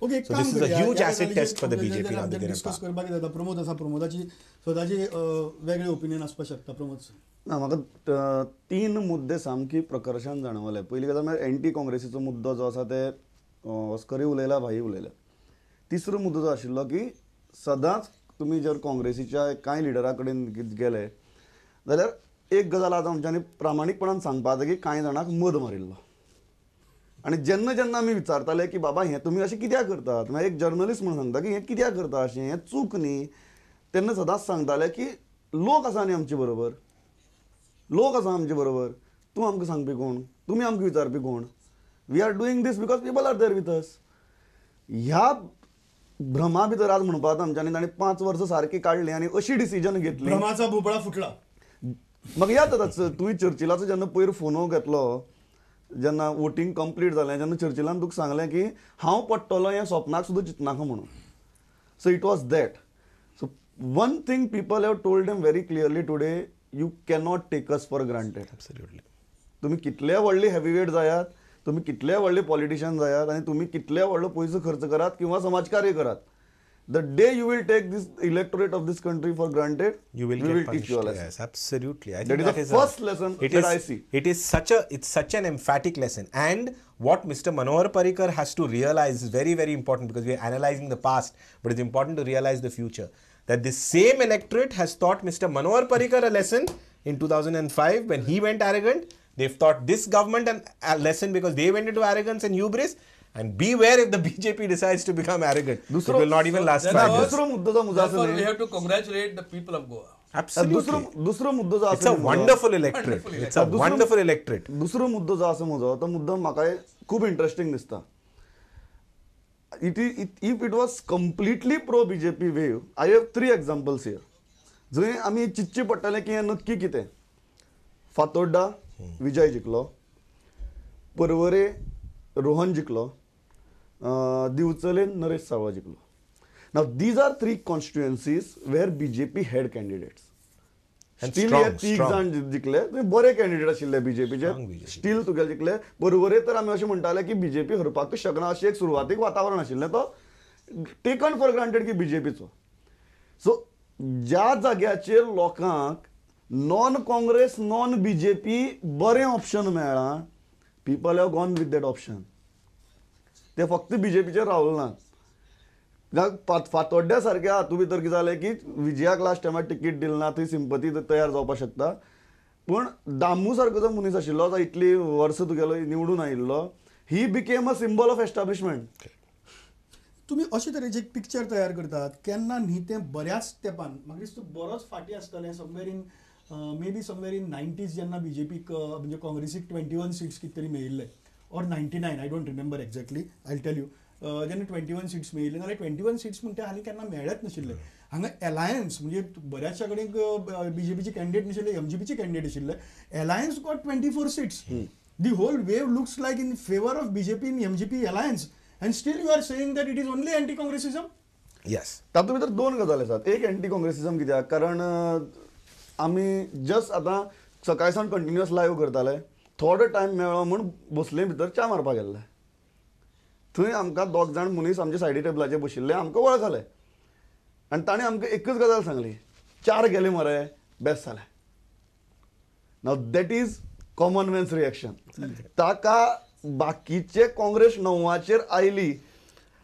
Okay, So this is a huge acid test for the BJP now that they're in discuss power. करपाक जाता. प्रमोद आसा, प्रमोदाची स्वताची वेगळे opinion आसपाक शकता. प्रमोद, ना, म्हाका तीन मुद्दे सामकी प्रकर्शान जाणवले. पयली गजाल म्हळ्यार एंटी काँग्रेसीचो मुद्दो जो आसा ते ऑस्करूय उलयला, भाई उलयला. तिसरो मुद्दो जो आशिल्लो की सदांच तुमी जर काँग्रेसीच्या कांय लिडरा कडेन गेले जाल्यार एक गजाल आज आमच्यांनी प्रामाणीकपणान सांगपा जाय की कांय जाणांक मद मारिल्लो. आनी जेन्ना जेन्ना आमी विचारताले की बाबा हें तुमी अशें कित्याक करतात, म्हळ्यार एक जर्नलिस्ट म्हणून सांगता की हें कित्याक करता अशें, हें चूक न्ही, तेन्ना सदांच सांगताले की लोक आसा न्ही आमचे बरोबर, लोक आसा आमचे बरोबर, तूं आमकां सांगपी कोण, तुमी आमकां विचारपी कोण, we are doing this because people are there with us. ह्या भ्रमा भितर आज म्हणपाक आमच्यांनी तांणी 5 वर्सां सारकी काडली आनी अशी डिसिजन घेतली, भ्रमाचा भोपळा फुटला. म्हाका याद जाता तुवें चर्चिलाचो जेन्ना पयर फोनो घेतलो, जेन्ना वोटींग कंप्लीट जालें जेन्ना चर्चिलान तुका सांगलें की हांव पडटलो हें स्वप्नाक सुद्दां चिंतनाका म्हणून. So it was that. So one thing people have told them very clearly today, you cannot take us for granted. Absolutely. तुमी कितले व्हडले हेवीवेट जायात, तुमी कितले व्हडले पॉलिटिशियन जायात आनी तुमी कितले व्हडलो पयसो खर्च करात किंवा समाजकार्य करात, the day you will take this electorate of this country for granted, you will we get will punished. Teach you a lesson. Yes, absolutely. I That think is the first lesson it that is, I see. It is such a, it's such an emphatic lesson. And what Mr. Manohar Parrikar has to realize is very, very important, because we are analyzing the past, but it's important to realize the future. That this same electorate has taught Mr. Manohar Parrikar a lesson in 2005 when he went arrogant. They've taught this government a lesson because they went into arrogance and hubris. And beware if the BJP decides to become arrogant. It will not even last 5 years. दुसरो मुद्दो जो मुद्दो Therefore, आसा we have to congratulate the people of Goa. Absolutely. दुसरो मुद्दो जो It's a आसा wonderful electorate. It's a wonderful electorate. दुसरो मुद्दो जो आसा म्हजो, तो मुद्दो म्हाका खूब इंट्रस्टिंग दिसता. If it was completely pro BJP wave, I have 3 examples here. जंय आमी चिंतचें पडटलें की हें नक्की कितें. फातोड्डा विजय जिखलो, परवरे रोहन जिखलो, दिवचले नरेश सावळा जिखलो. Now these are 3 constituencies where BJP had candidates. Still हे 3 जाण जिखले, बरे कॅन्डिडेट आशिल्ले बीजेपीचे, स्टील तुगेले जिखले. परवरे तर आमी अशें म्हणटाले की बीजेपी हरपाकूच शकना अशें एक सुरवातीक वातावरण आशिल्लें, तो टेकन फॉर ग्रांटेड की बीजेपीचो. सो ज्या जाग्याचेर लोकांक नॉन काँग्रेस नॉन बीजेपी बरें ऑप्शन मेळ्ळां, people have gone with that option. ते फक्त बीजेपीचेर रावले ना. फातोड्ड्या सारक्या हातूंत भितर कितें जालें की विजयाक लास्ट टायमार तिकीट दिली ना, थंय सिंपती तयार जावपाक शकता. पूण दामू सारको जो मनीस आशिल्लो, जो इतली वर्सां तुगेलो निवडून आयिल्लो, he became a symbol of establishment. तुमी अशे तरेचे एक पिक्चर तयार करतात केन्ना न्ही तें बऱ्याच तेंपान, म्हाका दिसता बरोच फाटीं आसतलें, somewhere in maybe somewhere in 90s जेन्ना बीजेपीक म्हणजे काँग्रेसीक 21 सीट्स कितें तरी मेळिल्ले, or 99, I don't remember exactly, I tell you, जेन्ना 21 सीट्स मेळिल्ले जाल्यार 21 सीट्स म्हणटा हालीं केन्ना मेळ्ळेच नाशिल्ले. हांगा एलायन्स म्हणजे बऱ्याचशा कडेन बीजेपीचे कॅन्डिडेट नाशिल्ले, एमजीपीचे कॅन्डिडेट आशिल्ले. Alliance got 24 seats. The whole wave looks like in favour of BJP in MGP alliance, and still you are saying that it is only anti Congressism. Yes. तातूंत भितर 2 गजाली आसात. एक एंटी काँग्रेसिजम कित्याक, कारण आमी जस्ट आतां सकाळी सावन कंटिन्युअस लायव्ह करताले, थोडो टायम मेळ्ळो म्हूण बसले भितर च्या मारपाक गेल्ले. थंय आमकां 2 जाण मनीस आमच्या सायडी टेबलाचेर बशिल्ले, आमकां वळखले आनी ताणें आमकां एकच गजाल सांगली, 4 गेले मरे, बेस्ट जालें. Now that is common man's reaction. ताका बाकीचे काँग्रेस 9वाचेर आयली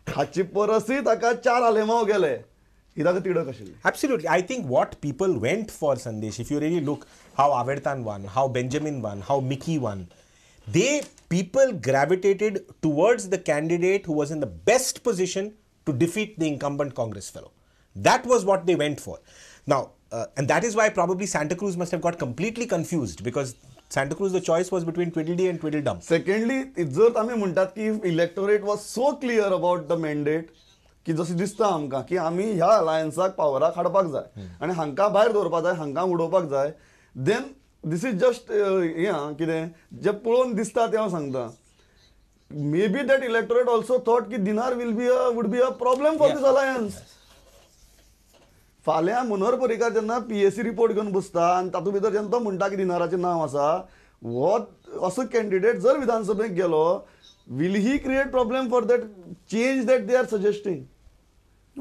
हाचे परसूय ताका 4 आलेमाव गेले, ही ताका तिडक आशिल्ली. Absolutely. I think what people went for, Sandesh, if you really look how Avertan won, how Benjamin won, how Mickey won, they people gravitated towards the candidate who was in the best position to defeat the incumbent Congress fellow. That was what they went for. Now, and that is why probably Santa Cruz must have got completely confused, because Santa Cruz, the choice was between Tweedledee and Tweedledum. Secondly, जर आमी म्हणटात की electorate was so clear about the mandate की जशें दिसता आमकां की आमी ह्या अलायन्साक पावराक हाडपाक जाय आनी हांकां भायर दवरपाक जाय, हांकां उडोवपाक जाय, then this is just हें कितें जें पळोवन दिसता तें हांव सांगता. Maybe that electorate also thought की Dinar will be a would be a problem for this alliance. फाल्यां मनोहर पर्रीकार जेन्ना पीएसी रिपोर्ट घेवन बसता आनी तातूंत भितर जेन्ना तो म्हणटा की दिनाराचें नांव आसा, हो असो कॅन्डिडेट जर विधानसभेक गेलो will he create problem for that change that they are suggesting?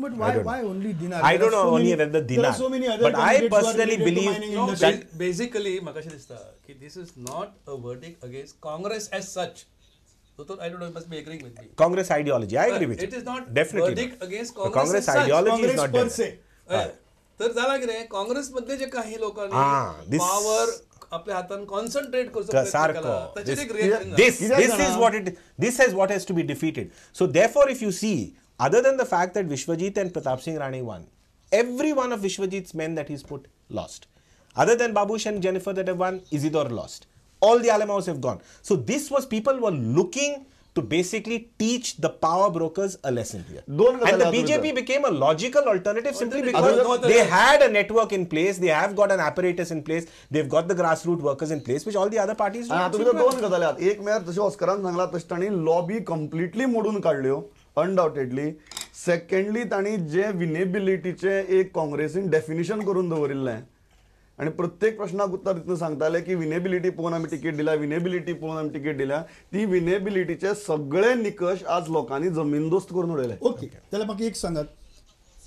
But why only Dinar? I don't know only whether Dinar. There are so many other but I personally believe no, that basically म्हाका अशें दिसता की this is not a verdict against Congress as such. So I don't know, you must be agreeing with me. Congress ideology, I agree with you. It is not definitely verdict not. Against Congress. Congress ideology Congress is not per se. तर जाला कितें काँग्रेस मधले जे काही लोकांनी power आपल्या हातान concentrate करचो सारको this is what it this is what has to be defeated. So therefore if you see, other than the fact that Vishwajit and Pratap Singh Rane won, every one of Vishwajit's men that he's put lost. Other than Babush and Jennifer that have won, Isidore lost. All the Alemaos have gone. So this was, people were looking to basically teach the power brokers a lesson here. And the BJP became a logical alternative simply because they had a network in place, they have got an apparatus in place, they've got the grassroots workers in place, which all the other parties don't. आतां दोन गजाली आहात. एक म्हळ्यार जशें ऑस्करान सांगलां तशें तांणी लॉबी कंप्लिटली मोडून काडल्यो अनडावटेडली. सेकंडली तांणी जे विनेबिलिटीचें एक काँग्रेसीन डेफिनेशन करून दवरिल्लें आनी प्रत्येक प्रश्नाक उत्तर दितना सांगताले की विनेबिलिटी पळोवन आमी तिकेट दिल्या, विनेबिलिटी पळोवन आमी तिकेट दिल्या. ती विनेबिलिटीचे सगळे निकश आज लोकांनी जमीनदोस्त करून उडयले. ओके, जाल्यार म्हाका एक सांगात,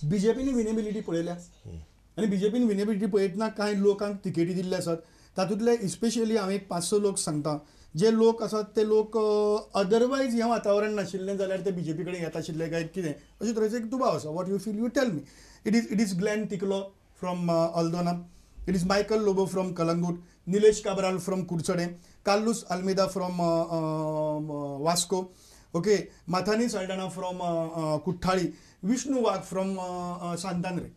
बीजेपीन विनेबिलिटी पळयल्या आनी बीजेपीन विनेबिलिटी पळयतना कांय लोकांक तिकेटी दिल्ले आसात, तातूंतले इस्पेशली हांव एक 5-6 लोक सांगता जे लोक आसात ते लोक अदरवायज हें वातावरण नाशिल्लें जाल्यार ते बीजेपी कडेन येता आशिल्ले काय कितें अशे तरेचो एक दुबाव आसा. What you feel you tell me. It is Glenn Ticlo from Aldona, it is Michael Lobo from Calangute, Nilesh Cabral from Curchorem, Carlos Almeida from Vasco, okay, Mathany Saldanha from Cortalim, Vishnu Vaz from Santo Andre.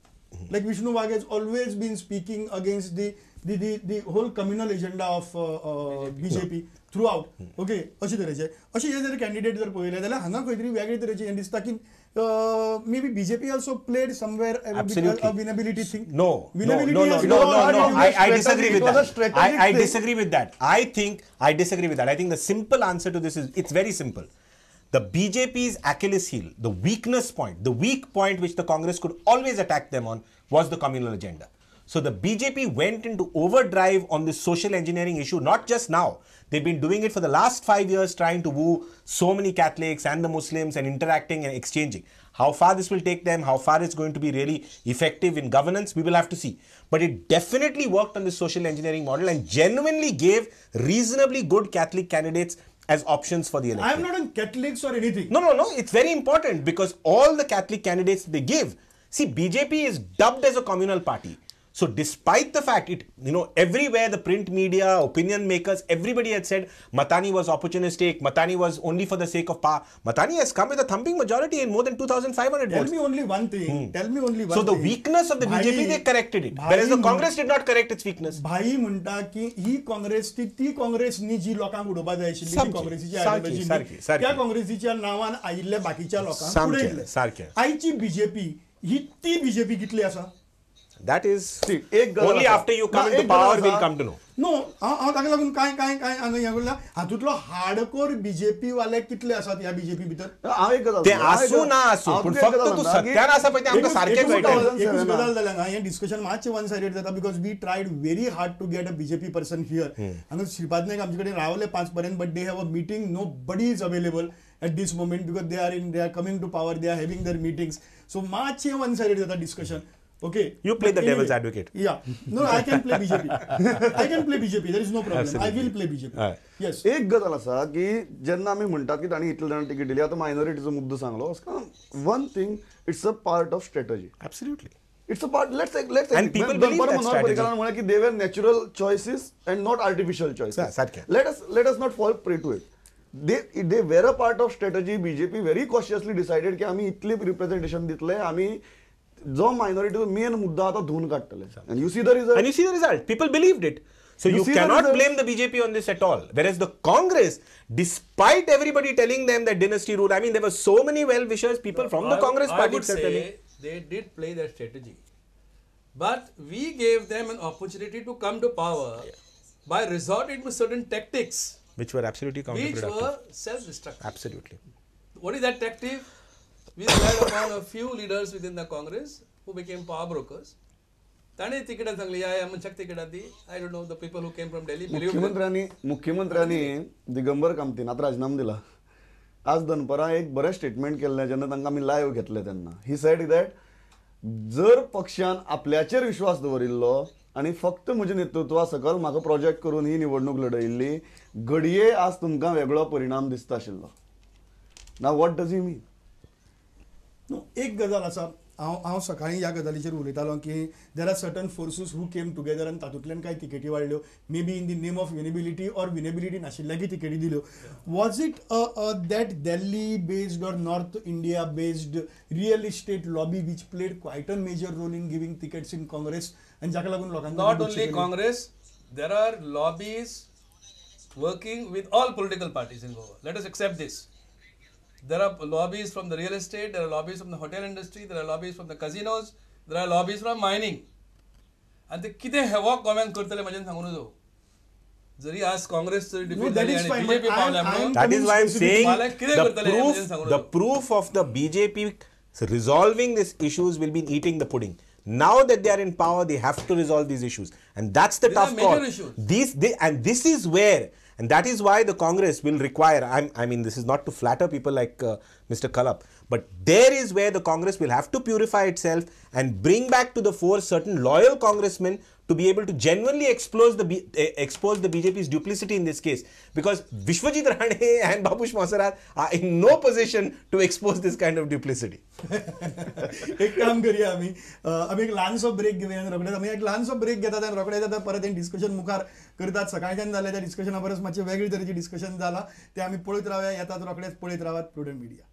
Like Vishnu Vaz has always been speaking against the whole communal agenda of BJP throughout. Okay, अशे तरेचे अशे हे जर candidate जर पळयले जाल्यार हांगा खंय तरी वेगळे तरेचे हें दिसता की maybe BJP also played somewhere a winnability thing. No, no. I disagree with that. I disagree with that. I think I disagree with that. I think the simple answer to this is, it's very simple. The BJP's Achilles heel, the weakness point, the weak point which the Congress could always attack them on was the communal agenda. So the BJP went into overdrive on this social engineering issue, not just now. They've been doing it for the last 5 years, trying to woo so many Catholics and the Muslims and interacting and exchanging. How far this will take them, how far it's going to be really effective in governance, we will have to see. But it definitely worked on this social engineering model and genuinely gave reasonably good Catholic candidates as options for the electorate. I'm not on Catholics or anything. No, no, no. It's very important because all the Catholic candidates they give, see, BJP is dubbed as a communal party. So despite the fact, it, you know, everywhere the print media, opinion makers, everybody had said Matani was opportunistic, Matani was only for the sake of power. Matani has come with a thumping majority in more than 2,500 votes. Tell me only one thing. Tell me only one So the thing. Weakness of the BJP, they corrected it. Whereas the Congress did not correct its weakness. भाई म्हणटा की ही काँग्रेस ती काँग्रेस न्ही जी लोकांक उडोवपा जाय आशिल्ली, ती काँग्रेसीची आयडियोलॉजी न्ही, त्या काँग्रेसीच्या नांवान आयिल्ल्या बाकीच्या लोकांक उडयल्ले. सारकें. आयची बीजेपी ही ती बीजेपी कितली आसा? That is, see, only after you come into power we'll come to know. No, हांव ताका लागून कांय कांय कांय हांगा हें करला, हातूंतलो हार्डकोर बीजेपी वाले कितले आसात ह्या बीजेपी भितर? हांव एक गजाल ते आसूं ना आसूं, पूण फक्त तूं सत्यान आसा पळय तें आमकां सारकें कळटा. एकूच गजाल जाल्या हांगा, हें डिस्कशन मातशें वन सायडेड जाता because we tried very hard to get a BJP person here. हांगा श्रीपाद नायक आमचे कडेन रावले 5 पर्यंत, but they have a meeting, nobody is available at this moment because they are coming to power, they are having their meetings. So मातशें one sided जाता discussion. Okay. You play the devil's advocate. Yeah. No, I can play BJP. I can play BJP. There is no problem. Absolutely. I will play BJP. Right. Yes. एक गजाल आसा की जेन्ना आमी म्हणटात की तांणी इतले जाणां तिकीट दिली, आतां मायनॉरिटीचो मुद्दो सांगलो. One thing, it's a part of strategy. Absolutely. It's a part. Let's and people believe that strategy. म्हळ्यार की they were natural choices and not artificial choices. सारकें. Let us not fall prey to it. They were a part of strategy. BJP very cautiously decided की आमी इतले representation दितले, आमी जो मायनॉरिटीचो main मुद्दा आता धुवून काडटले. And you see the result. And you see the result. People believed it. So you cannot blame the BJP on this at all. Whereas the Congress, despite everybody telling them that dynasty rule, I mean, there were so many well-wishers, people from the Congress party itself telling. They did play their strategy. But we gave them an opportunity to come to power by resorting to certain tactics. Which were absolutely counterproductive. Which were self-destructive. Absolutely. What is that tactic? We relied upon a few leaders within the Congress who became power brokers ताणें तिकेटां सांगली ह्या ह्या मनशाक तिकेटां दी. I don't know the people who came from Delhi. मुख्यमंत्र्यांनी दिगंबर कामतीन आतां राजिनामो दिला. आज दनपरां एक बरें स्टेटमेंट केल्लें जेन्ना तांकां आमी लायव्ह घेतले तेन्ना. ही सेड that जर पक्षान आपल्याचेर विश्वास दवरिल्लो आनी फक्त म्हज्या नेतृत्वा सकल म्हाका प्रोजेक्ट करून ही निवडणूक लढयिल्ली, घडये आज तुमकां वेगळो परिणाम दिसता आशिल्लो. ना what does he mean? एक गजाल आसा, हांव सकाळीं ह्या गजालीचेर उलयतालो की there are certain forces who came together आनी तातूंतल्यान कांय तिकेटी वाडल्यो, maybe in the name of winnability or winnability नाशिल्ल्याकी तिकेटी दिल्यो. Was it that Delhi based or North India based real estate lobby which played quite a major role in giving tickets in Congress आनी जाका लागून लोकांक? Not only Congress, there are lobbies working with all political parties in Goa. Let us accept this. There are lobbies from the real estate, there are lobbies from the hotel industry, there are lobbies from the casinos, there are lobbies from mining. आनी ते कितें हेवॉक गोव्यांत करतले म्हज्यान सांगू नजो. जरी आज काँग्रेस डिफीट जाली आनी बीजेपी पावल्या म्हणून, that is why I am saying the proof of the BJP resolving these issues will be eating the pudding. Now that they are in power, they have to resolve these issues, and that's the tough call. And this is where, and that is why the Congress will require, I mean, this is not to flatter people like Mr. Khalap, but there is where the Congress will have to purify itself and bring back to the fore certain loyal congressmen to be able to genuinely expose the BJP's duplicity in this case. Because Vishwajit Rane and Babush Monserrat are in no position to expose this kind of duplicity. एक काम करूया आमी, आमी एक ल्हानसो break घेवया आनी रोखडेच आमी एक ल्हानसो ब्रेक घेतात आनी रोखडेच आतां परत एक डिस्कशन मुखार करतात. सकाळच्यान जालें त्या डिस्कशना परस मातशें वेगळे तरेचें डिस्कशन जालां तें आमी पळयत रावया. येतात रोखडेच, पळयत रावात प्रुडंट मिडिया.